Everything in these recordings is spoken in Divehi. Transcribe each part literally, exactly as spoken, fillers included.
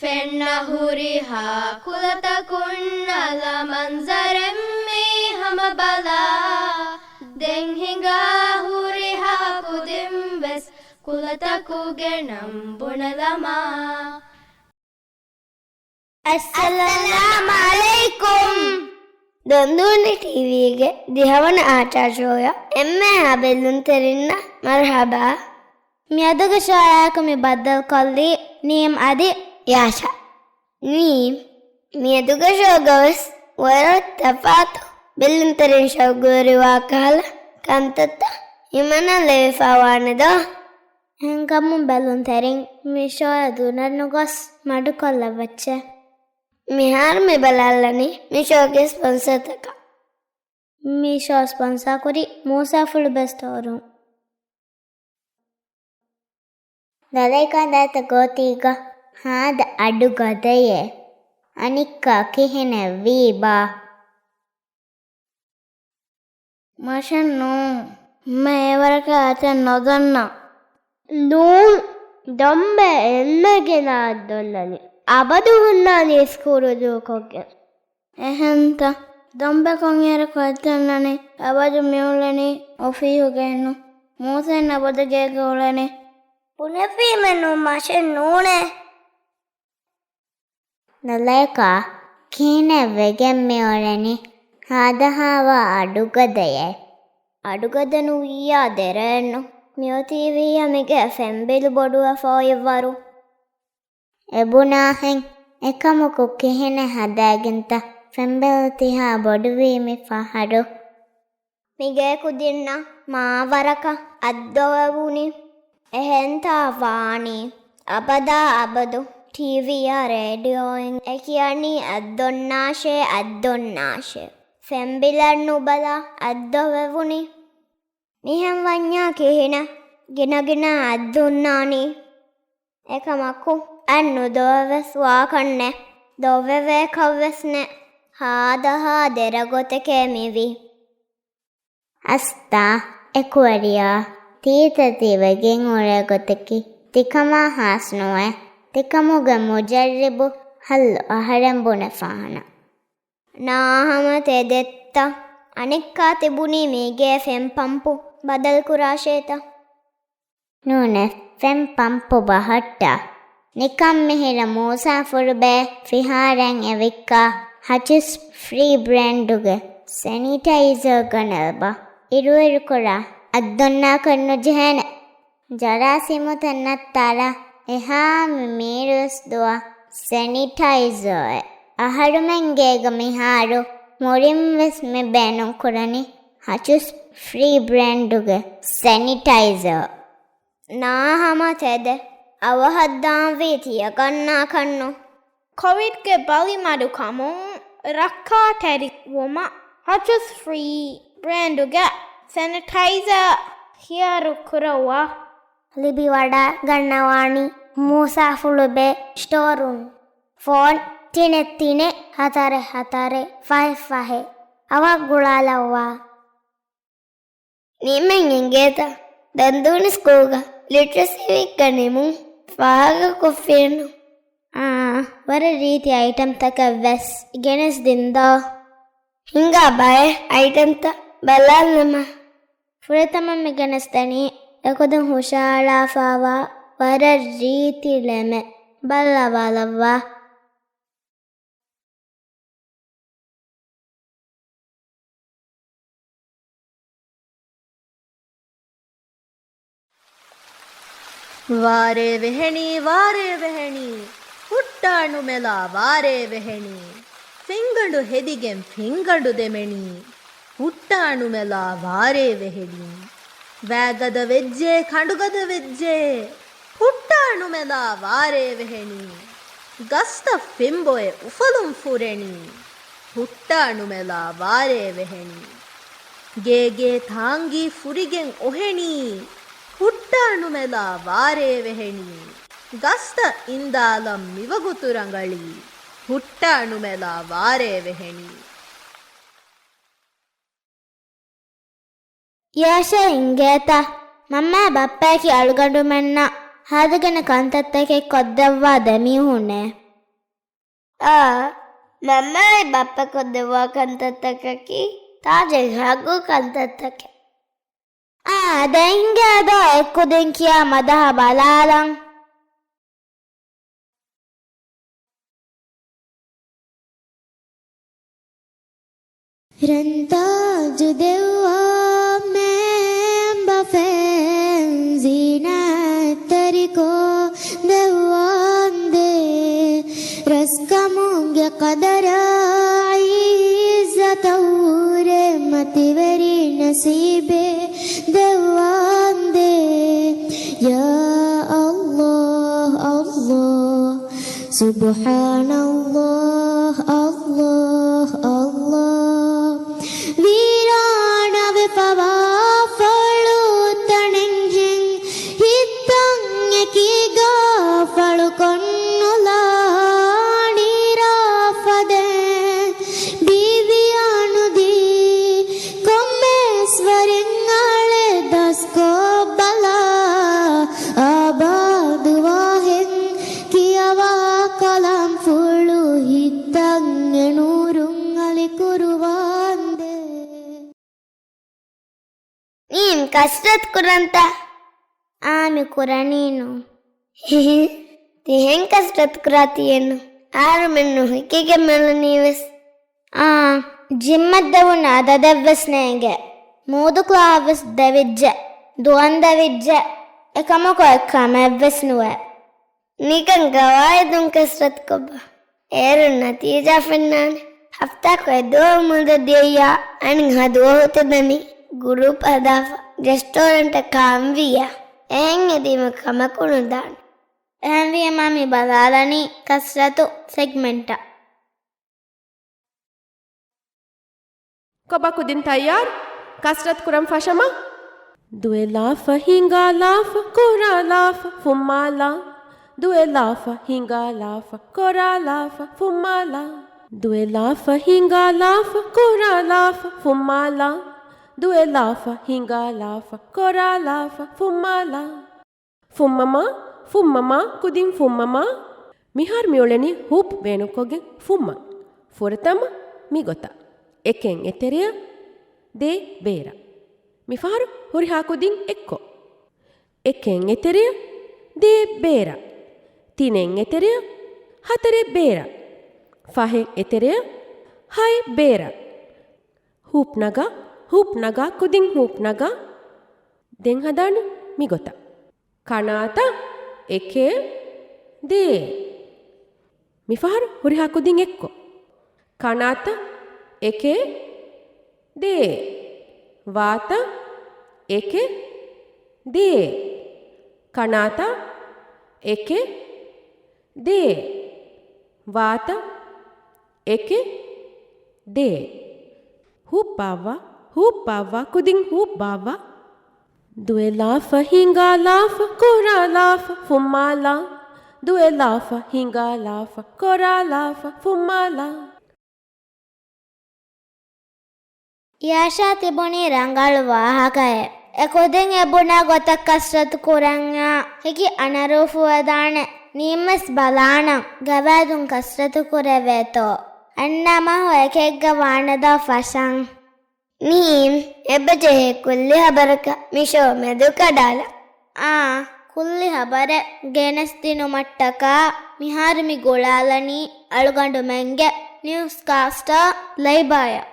ފެންނަ ހުރިހާ ކުލަތަކުން އަލަ މަންޒަރެއް މީ ހަމަ ބަލާ. ދެން ހިނގާ ހުރިހާ ކުދިން ވެސް ކުލަތަކުގެ ނަން ބުނެލަމާ. އައްސަލާމް އަލައިކުމް. ދޮންދޫނި ޓީވީގެ ދިހަވަނަ އާޓާ ޝޯއަށް އެންމެހާ ބެލުންތެރިންނަށް މަރުހަބާ. މިއަދުގެ ޝޯއާއެކު މި ބައްދަލުކޮށްލީ ނީމް އަދި ޔާޝާ. ނީމް، މިއަދުގެ ޝޯގަވެސް ވަރަށް ތަފާތު ބެލުންތެރިން ޝައުގުވެރިވާ ކަހަލަ ކަންތައްތައް ހިމަނަލެވިފައިވާނެ ދޯ؟ އެހެންކަމުން ބެލުންތެރިން މި ޝޯއަށް ދުރަށް ނުގޮސް މަޑުކޮށްލައްވައްޗޭ. މިހާރު މި ބަލާލަނީ މި ޝޯގެ ސްޕޮންސަރތަކަށް. މި ޝޯ ސްޕޮންސާކުރީ މޫސާފުޅުބޭ ސްޓޯރުން. ދަލައިކާ ދާތަ ގޯތީގަ ހާދަ އަޑު ގަދަޔޭ. އަނެއްކާ ކިހިނެއް ވީބާ؟ މަށެއް ނޫން. މަ އެވަރަކަށް އަތެއް ނުދޮންނަ. ނޫން. ދޮންބެ އެންމެ ގިނަ އަތް ދޮންނަނީ. އަބަދު ހުންނާނީ ސްކޫލު ދޫކޮށްގެން. އެހެންތަ؟ ދޮންބެ ކޮންއިރަކު އަތް ދޮންނަނީ؟ އަބަދު މި އުޅެނީ އޮފީހުގައެއްނު. މޫސެން އަބަދު ގޭގަ އުޅެނީ. ބުނެފީމެއްނު މަށެއް ނޫނޭ. ދަލައިކާ، ކިހިނެއް ވެގެން މި އުޅެނީ؟ ހާދަހާވާ އަޑުގަދަޔޭ. އަޑުގަދަ ނުވިއްޔާ ދެރައެއްނު. މިއޮތީ ވިއްޔަ މިގޭ ފެންބިލު ބޮޑުވެފަ އޮތްވަރު. އެބުނާހެން އެކަމަކު ކިހިނެއް ހަދާގެންތަ ފެންބިލު ތިހާ ބޮޑުވީ މި ފަހަރު؟ މިގޭ ކުދިންނަށް މާ ވަރަކަށް އަތްދޮވެވުނީ. އެހެންތާ ވާނީ؟ އަބަދާ އަބަދު ޓީވީއާ ރޭޑިއޯއިން އެ ކިޔަނީ އަތްދޮންނާށޭ، އަތްދޮންނާށޭ. ފެންބިލަށް ނުބަލާ އަތްދޮވެވުނީ. މިހެން ވަންޏާ ކިހިނެއް ގިނަގިނަ އަތް ދޮންނާނީ؟ އެކަމަކު އަތް ނުދޮވެވެސް ވާކަށްނެއް، ދޮވެވޭކަށްވެސް ނެއް. ހާދަހާ ދެރަ ގޮތެކޭ މިވީ. އަސްތާ އެކުވެރިޔާ، ތީތަ ތި ވެގެން އުޅޭ ގޮތަކީ ތިކަމާ ހާސް ނުވޭ. ތިކަމުގެ މުޖައްރިބު ހައްލު އަހަރެން ބުނެފާނަން. ނާހަމަ ތެދެއްތަ؟ އަނެއްކާ ތިބުނީ މީގޭ ފެން ޕަމްޕު ބަދަލުކުރާށޭތަ؟ ނޫނޭ، ފެން ޕަމްޕު ބަހައްޓާ. ނިކަން މިހިރަ މޫސާފުޅުބޭ ފިހާރައިން އެ ވިއްކާ ހަޗުސް ފްރީ ބްރޭންޑުގެ ސެނިޓައިޒަރ ގަނެލްބާ. އިރުއިރުކުރާ އަތްދޮންނާކަށް ނުޖެހޭނެ. ޖަރާސީމުތައް ނައްތާލާ އެހާ މި މީރުވެސް ދުވާ ސެނިޓައިޒަރއެއް. އަހަރުމެން ގޭގަ މިހާރު މުޅިންވެސް މި ބޭނުންކުރަނީ ހަޗުސް ފްރީ ބްރޭންޑުގެ ސެނިޓައިޒަރ. ނާހަމަ ތެދެއް އަވަހަށްދާންވީ ތިޔަގަންނާކަށްނު. ކޮވިޑްގެ ބަލިމަޑުކަމުން ރައްކާތެރިވުމަށް ހަޗުސް ފްރީ ބްރޭންޑުގެ ސެނިޓައިޒަރ ހިޔާރު ކުރައްވާ. ލިބިވަޑައިގަންނަވާނީ މޫސާފުޅުބޭ ސްޓޯރުން. ފޯން ތިނެއް ތިނެއް ހަތަރެއް ހަތަރެއް ފަހެއް ފަހެއް. އަވަށް ގުޅާލައްވާ. ނިމެން އެނގޭތަ؟ ދަންދޫނި ސްކޫލްގަ ލިޓްރަސީ ވީކްގަ ނިމުން ފާހަގަކޮށްފިއެއްނު. އާ، ވަރަށް ރީތި އައިޓަމްތަކެއް ވެސް ގެނެސްދިން ދޯ. ހިނގާ ބައެއް އައިޓަމްތައް ބަލާލަމާ. ފުރަތަމަ މި ގެނެސްދެނީ އެކުދިން ހުށަހަޅާފައިވާ ވަރަށް ރީތި ޅެމެއް. ބައްލަވާލައްވާ. ވާރޭ ވެހެނީ، ވާރޭ ވެހެނީ، ހުއްޓާ ނުމެލާ ވާރޭ ވެހެނީ. ފިނގަނޑު ހެދިގެން ފިނގަނޑު ދެމެނީ، ހުއްޓާ ނުމެލާ ވާރޭ ވެހެނީ. ވާގަދަ ވެއްޖެ، ކަނޑުގަދަ ވެއްޖެ، ހުއްޓާ ނުމެލާ ވާރޭ ވެހެނީ. ގަސްތައް ފެންބޮއެ އުފަލުން ފުރެނީ، ހުއްޓާ ނުމެލާ ވާރޭ ވެހެނީ. ގޭގޭ ތާނގީ ފުރިގެން އޮހެނީ، ހުއްޓާ ނުމެލާ ވާރޭ ވެހެނީ. ގަސްތައް އިންދާލަން މިވަގުތު ރަނގަޅީ، ހުއްޓާ ނުމެލާ ވާރޭ ވެހެނީ. ޔާޝާ އިނގޭތަ؟ މަންމައާ ބައްޕަޔަކީ އަޅުގަނޑުމެންނަށް ހާދަގިނަ ކަންތައްތަކެއް ކޮށްދެއްވާ ދެމީހުންނޭ. އާ، މަންމައާއި ބައްޕަ ކޮށްދެއްވާ ކަންތައްތަކަކީ ތާޖެއް ހައްގު ކަންތައްތަކެއް. އާ، ދެން ހިނގާ ދޯ އެއްކުދިން ކިޔާ މަދަހަ ބަލާލަން. ރަންތާޖު ދެއްވާ މޭންބަފައިން ޒީނަތްތެރިކޮށް ދެއްވާންދޭ. ރަސްކަމުގެ ޤަދަރާ ޢިއްޒަތަށް ހުރެ މަތިވެރި ނަސީބެއް ދެއްވާންދޭ. ޔާ ﷲ، ﷲ، ސުބްޙާނަﷲ، ﷲ، ﷲ. ވީރާނާވެފަވާ ފޮޅުތަނެއްހެން ހިތްތައް އެކީގާ ފަޅުކޮށްނުލާ. ނީރާ ފަދައިން ބީވިޔާ ނުދީ، ކޮންމެސް ވަރެއް އަޅެ ދަސްކޮށްބަލާ. އާބާދުވާހެން ކިޔަވާ ކަލާމްފުޅު ހިތްތައް އެ ނޫރުން އަލިކުރުވާންދޭ. މީން ކަސްރަތު ކުރަންތަ؟ އާ، މި ކުރަނީނު. ހިހި، ތިހެން ކަސްރަތު ކުރާތީއެއްނު. އަހަރުމެން ނުހިކިގެން މިއުޅެނީވެސް. އާ، ޖިމްމަށް ދެވުނު އަދަދެއްވެސް ނޭނގެ. މޫދު ކްލާހަށްވެސް ދެވިއްޖެ. ދުވަން ދެވިއްޖެ. އެކަމަކު އެއްކަމެއްވެސް ނުވޭ. ނިކަން ގަވާއިދުން ކަސްރަތުކޮށްބަ. އޭރުން ނަތީޖާ ފެންނާނެ. ހަފްތާކޮޅެއް ދުވަހު މޫދަށް ދިޔައްޔާ، އަނެއްހާ ދުވަހު ތި ދަނީ ގްރޫޕް ހަދާފަ ރެސްޓޯރެންޓަށް ކާންވިއްޔާ. އެހެން އެދީމަ ކަމަކު ނުދާނެ. އެހެންވީމާ މި ބަލާލަނީ ކަސްރަތު ސެގްމެންޓަށް. ކޮބާ ކުދިން ތައްޔާރު؟ ކަސްރަތު ކުރަން ފަށަމާ. ދުވެލާފަ، ހިނގާލާފަ، ކުރާލާފަ، ފުއްމާލާ. ދުވެލާފަ، ހިނގާލާފަ، ކުރާލާފަ، ފުއްމާލާ. ދުވެލާފަ، ހިނގާލާފަ، ކުރާލާފަ، ފުއްމާލާ. ދުވެލާފަ، ހިނގާލާފަ، ކުރާލާފަ، ފުއްމާލާ. ފުއްމަމާ، ފުއްމަމާ، ކުދިން ފުއްމަމާ. މިހާރު މިއުޅެނީ ހޫޕް ބޭނުންކޮށްގެން ފުއްމަން. ފުރަތަމަ މިގޮތަށް. އެކެއް އެތެރެއަށް، ދޭއް ބޭރަށް. މިފަހަރު ހުރިހާ ކުދިން އެއްކޮށް. އެކެއް އެތެރެއަށް، ދޭއް ބޭރަށް. ތިނެއް އެތެރެއަށް، ހަތަރެއް ބޭރަށް. ފަހެއް އެތެރެއަށް، ހައެއް ބޭރަށް. ހޫޕް ނަގާ، ހޫޕް ނަގާ، ކުދިން ހޫޕް ނަގާ. ދެން ހަދާނީ މިގޮތަށް. ކަނާތަށް އެކެއް ދޭއް. މިފަހަރު ހުރިހާ ކުދިން އެއްކޮށް. ކަނާތަށް އެކެއް ދޭއް. ވާތަށް އެކެއް ދޭއް. ކަނާތަށް އެކެއް ދޭއް. ވާތަށް އެކެއް ދޭއް. ހޫޕް ބާއްވާ، ހޫޕް ބާއްވާ، ކުދިން ހޫޕް ބާއްވާ. ދުވެލާފަ، ހިނގާލާފަ، ކުރާލާފަ، ފުއްމާލާ. ދުވެލާފަ، ހިނގާލާފަ، ކުރާލާފަ، ފުއްމާލާ. ޔާޝާ ތިބުނީ ރަނގަޅު ވާހަކައެއް. އެ ކުދިން އެ ބުނާ ގޮތަށް ކަސްރަތު ކުރަންޏާ ހިކި އަނަރޫފުވެދާނެ. ނީމްވެސް ބަލާނަން ގަވާއިދުން ކަސްރަތު ކުރެވޭތޯ. އަންނަ މަހު އެކެއްގަ ވާނެދޯ ފަށަން. މީން އެބަޖެހޭ ކުއްލި ހަބަރަކަށް މި ޝޯ މެދުކަޑާލަން. އާ، ކުއްލި ހަބަރެއް ގެނެސްދިނުމަށްޓަކާ މިހާރު މި ގުޅާލަނީ އަޅުގަނޑުމެންގެ ނިއުސް ކާސްޓާ ލައިބާޔަށް.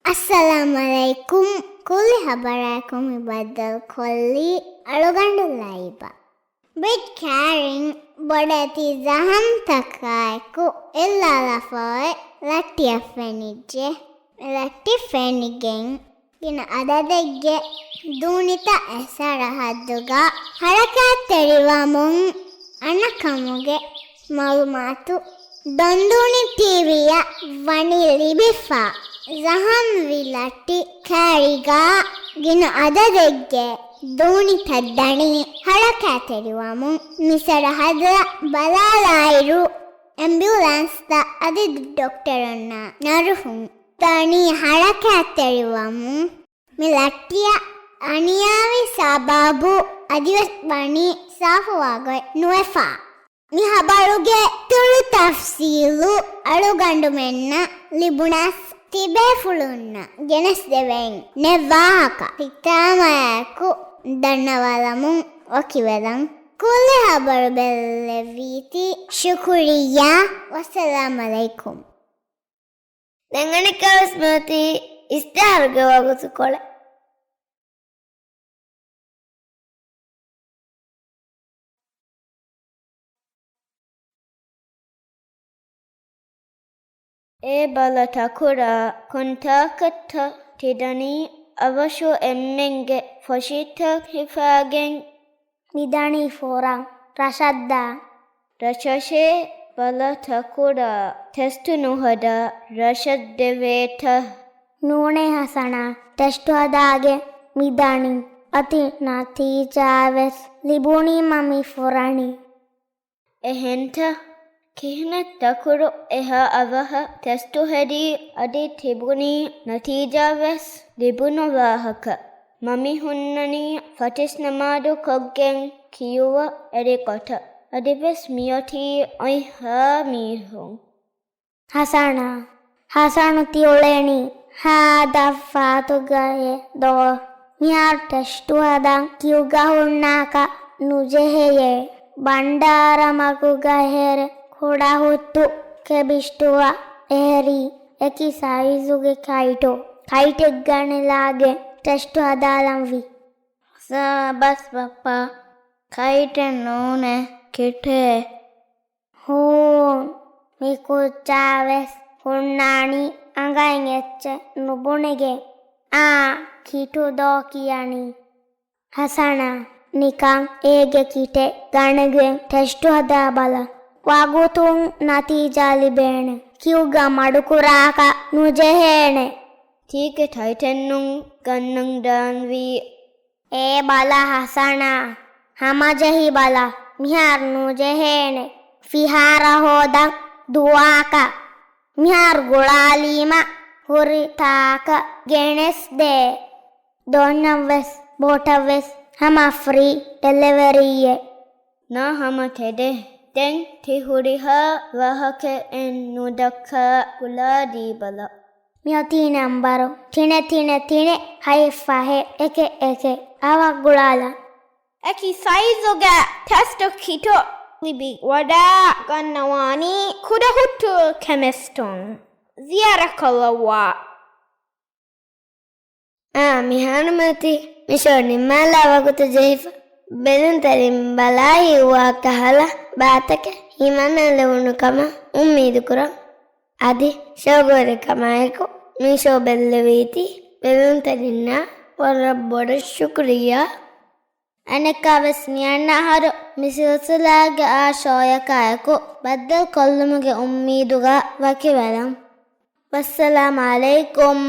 އައްސަލާމް އަލައިކުމް. ކުއްލި ހަބަރާއެކު މި ބައްދަލުކޮށްލީ އަޅުގަނޑު ލައިބާ. ބްރިޑް ކެއަރިން ބޮޑެތި ޒަހަމްތަކާއެކު އެއްލާލާފައި ލައްޓިއަށް ފެނިއްޖެ. ލައްޓި ފެނިގެން ގިނަ އަދަދެއްގެ ދޫނިތައް އެ ސަރަހައްދުގަ ހަރަކާތްތެރިވަމުން އަންނަ ކަމުގެ މައުލޫމާތު ދޮންދޫނި ޓީވީއަށް ވަނީ ލިބިފަ. ޒަހަމްވި ލައްޓި ކެއަރީގަ ގިނަ އަދަދެއްގެ ދޫނިތައް ދަނީ ހަރަކާތްތެރިވަމުން މި ސަރަހައްދަށް ބަލާލާއިރު، އެމްބިއުލާންސްތައް އަދި ޑޮކްޓަރުންނާ ނަރުހުން ދަނީ ހަރަކާތްތެރިވަމުން މި ލައްޓިއަށް އަނިޔާވި ސަބަބު އަދިވެސް ވަނީ ސާފުވާގޮތް ނުވެފަ. މި ހަބަރުގެ ތުޅު ތަފްސީލު އަޅުގަނޑުމެންނަށް ލިބުނަސް ތިބޭފުޅުންނަށް ގެނެސްދެވެން ނެތް ވާހަކަ ހިތާމަޔާއެކު ދަންނަވާލަމުން ވަކިވެލަން. ކުއްލި ހަބަރު ބެއްލެވީތީ. ޝުކުރިއްޔާ. ވައްސަލާމް ޢަލައިކުމް. ދެން އަނެއްކާވެސް މިއޮތީ އިސްތިހާރުގެ ވަގުތުކޮޅެއް. އޭ ބަލަ ތަކުރާ، ކޮންތާކަށްތަ ތިދަނީ އަވަށު އެންމެންގެ ފޮށިތައް ހިފާގެން؟ މިދަނީ ފުރަން ރަށަށްދާން. ރަށަށޭ؟ ބަލަ ތަކުރާ، ޓެސްޓު ނުހަދާ ރަށަށް ދެވޭތަ؟ ނޫނޭ ހަސަނާ، ޓެސްޓު ހަދާގެން މިދަނީ. އަދި ނަތީޖާވެސް ލިބުނީމަ މި ފުރަނީ. އެހެންތަ؟ ކިހިނެއް ތަކުރު އެހާ އަވަހަށް ޓެސްޓު ހެދީ އަދި ތިބުނީ ނަތީޖާވެސް ލިބުނު ވާހަކަ؟ މަ މި ހުންނަނީ ފަތިސް ނަމާދު ކޮށްގެން ކިޔުވަ އެރިކޮޓަށް. އަދިވެސް މިއޮތީ އޮތް ހާ މީހުން. ހަސަނާ، ހަސަނު ތިއުޅެނީ ހާދަ ފާތުގައޭ ދޯ؟ މިހާރު ޓެސްޓު ހަދަން ކިއުގަ ހުންނާކަށް ނުޖެހެޔޭ. ބަންޑާރަ މަގުގަ އެހެރެ ކުޑަހުއްޓު ކެމިސްޓުއަށް އެހެރީ އެކި ސައިޒުގެ ކައިޓު، ކައިޓެއްގަ ނެލާގެން ޓެސްޓު ހަދާލަންވީ. ސާބަސް ބައްޕާ، ކައިޓެއް ނޫނޭ، ކިޓޭ. ހޫނ، މި ކުއްޖާވެސް ހުންނާނީ އަނގައިން އެއްޗެއް ނުބުނެގެން. އާ، ކިޓު ދޯ ކިޔަނީ. ހަސަނާ، ނިކަން އޭގެ ކިޓެއް ގަނެގެން ޓެސްޓު ހަދާ ބަލަ. ވަގުތުން ނަތީޖާ ލިބޭނެ. ކިއުގަ މަޑުކުރާކަށް ނުޖެހޭނެ. ތީކެ ކައިޓެއްނޫން ގަންނަން ދާންވީ. އޭ ބަލަ ހަސަނާ، ހަމަޖެހި ބަލަ. މިހާރު ނުޖެހޭނެ ފިހާރަ ހޯދަން ދުވާކަށް. މިހާރު ގުޅާލީމަ ހުރި ތާކަށް ގެނެސްދޭ. ދޯންޏަށްވެސް ބޯޓަށްވެސް ހަމަ ފްރީ ޑެލިވަރީއެއް. ނާ ހަމަ ތެދެއް. ދެން ތި ހުރިހާ ވާހަކައެއް ނުދައްކާ ގުޅާލީބަލަ. މިއޮތީ ނަންބަރު ތިނެއް ތިނެއް ތިނެއް ހަތް ފަހެއް އެކެއް އެކެއް އަވަށް ގުޅާލަން. އެކި ސައިޒުގެ ޓެސްޓު ކިޓު ލިބި ވަޑައިގަންނަވާނީ ކުޑަހުއްޓު ކެމިސްޓުން ޒިޔާރަތްކޮށްލައްވާ. އާ، މިހާރު މިއޮތީ މިޝޯ ނިންމާލާ ވަގުތު ޖެހިފަ. ބެލުންތެރިން ބަލާ ހިތްވާ ކަހަލަ ބާތަކެއް ހިމަނާލެވުނު ކަމަށް އުއްމީދުކުރަން. އަދި ޝޯގުވެރިކަމާއެކު މި ޝޯ ބެއްލެވީތީ ބެލުންތެރިންނަށް ވަރަށް ބޮޑަށް ޝުކުރިއްޔާ. އަނެއްކާވެސް މިއަންނަ އަހަރު މި ސިލްސިލާގެ އާ ޝޯޔަކާއެކު ބައްދަލުކޮށްލުމުގެ އުއްމީދުގަ ވަކިވެލަން. ވައްސަލާމް ޢަލައިކުމް.